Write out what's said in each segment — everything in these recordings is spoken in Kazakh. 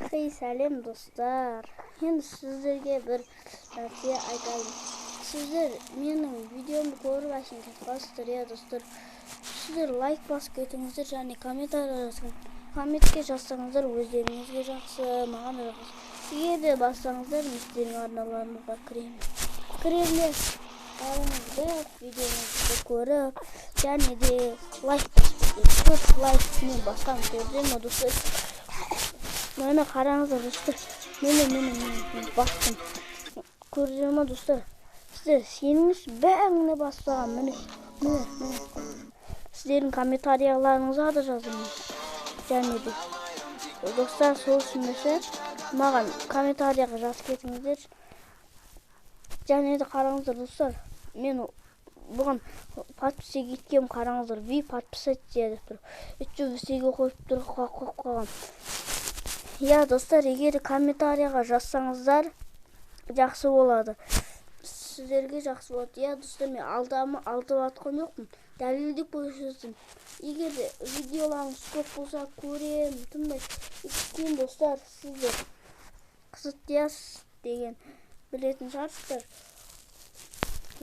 Хей, сәлем, достар! Енді сіздерге бір нәрсе айтайын. Сіздер менің видеомды көріп, әшейін кетіп қаласыздар, иә, достар. Сіздер лайк басып кетіңіздер және комментарий жазың. Комментке жазсаңыздар, өздеріңізге жақсы, маған да жақсы. Егер де бассаңыздар, мен сіздердің арналарыңызға кіремін. Кіремін де, бәріңізді видеоңызды көріп және де лайк басып кетемін. Көп лайк мен басқан көрдім ме, достар? Міне, қараңыздар, достар, міне, міне, міне, бастым. Көрдіңіздер ма, достар? Сіздер сеніңіз, бәріне басып. Міне, міне, міне, сіздердің комментарияларыңызға да жазамын. Және де, достар, сол үшін ше, маған комментарияға жазып кетіңіздер. Және де қараңыздар, достар, мен бұған подписка еткенмін. Қараңыздар, вы подписать деп тұр, еще всеге қойып тұр, қойып қойған, иә. Достар, егер комментарияға жазсаңыздар, жақсы болады, сіздерге жақсы болады, иә. Достар, мен алдап жатқан жоқпын, дәлелдеп көрсеттім. Егер де видеоларыңыз көп болса, көремін тынбай. Өйткені, достар, сіздер Қызылтияс деген білетін шығарсыздар.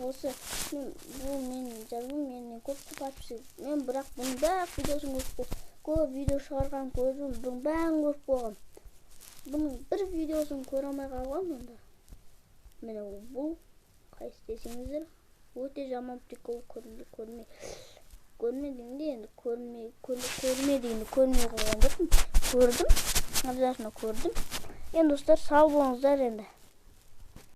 Осы мен, бұл менің жазуым, менен көп подписчик. Мен бірақ бұның бәрі видеосын көріп, көп видео шығарған көрдім, бұның бәрін көріп қойғанмын. Бұның бір видеосын көре алмай қалғанмын. Онда міне, бұл қайсы десеңіздер, өте жаман прикол. Көрме, көрме, көрме дегенде, енді көрме, көрме дегенде, көрмей қойған жоқпын, көрдім, обязательно көрдім. Енді, достар, сау болыңыздар енді.